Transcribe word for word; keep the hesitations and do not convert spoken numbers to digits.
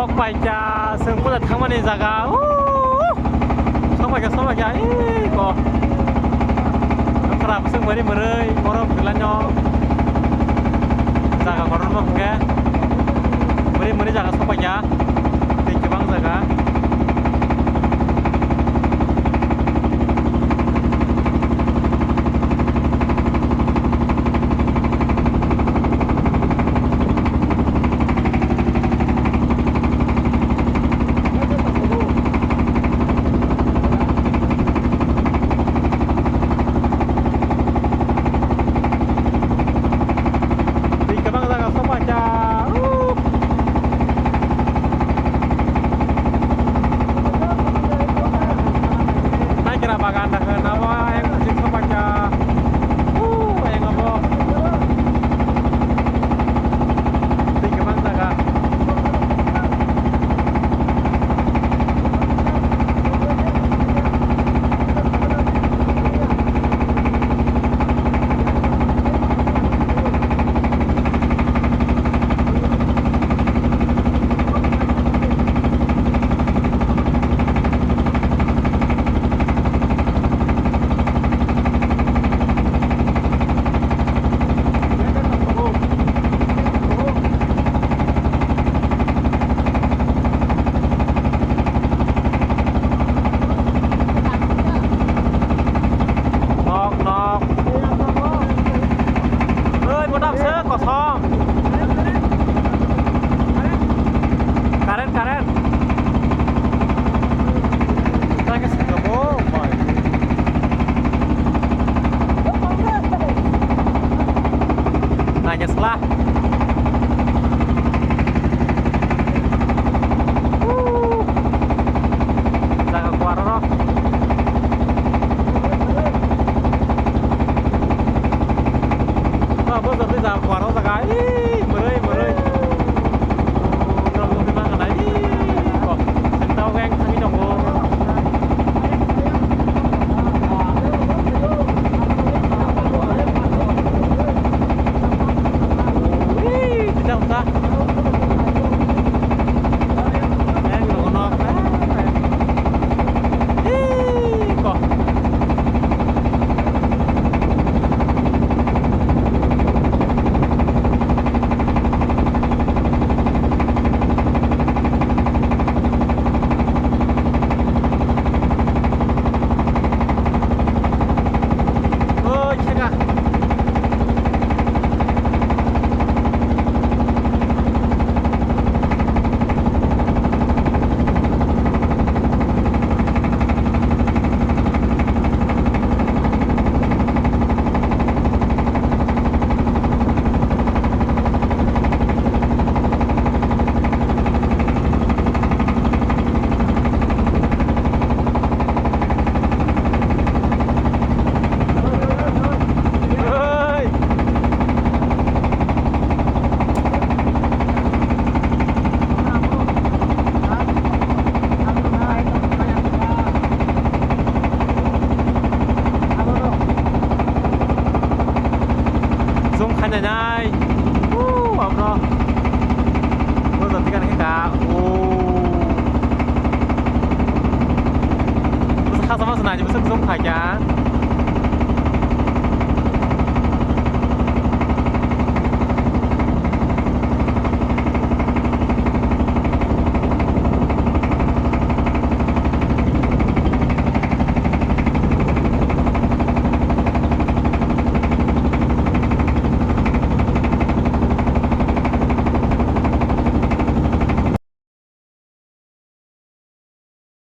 Sok paikha, chwng puila thangmani jaga. Uuh! Sok paikha, sok paikha. Ee, ko. Khara bwswk mwrwi mwrwi, borok belai no. Jaga kotorma hwnkhe. Mwrwi mwrwi jaga sok paikha. Tei kwbang jaga. Twi kwbang jaga sok paikha. Uuh. Naikra bagan da hwn abo ayang aswk sok paikha. Uuh, ayang abo. Twi kwbang jaga. Nok, nok. Oi, bodak se kosom. Current, current. Lagi sengkabo, boy. Nanya selah. Jaga kuar oro. Abo jotoi jaga kuar o jaga. Ih, mwrwi, mwrwi. Norok nugwi mankha na. Ih, kok. Sengtao khe ang thangwi tongo. Ih, tisa wngkha.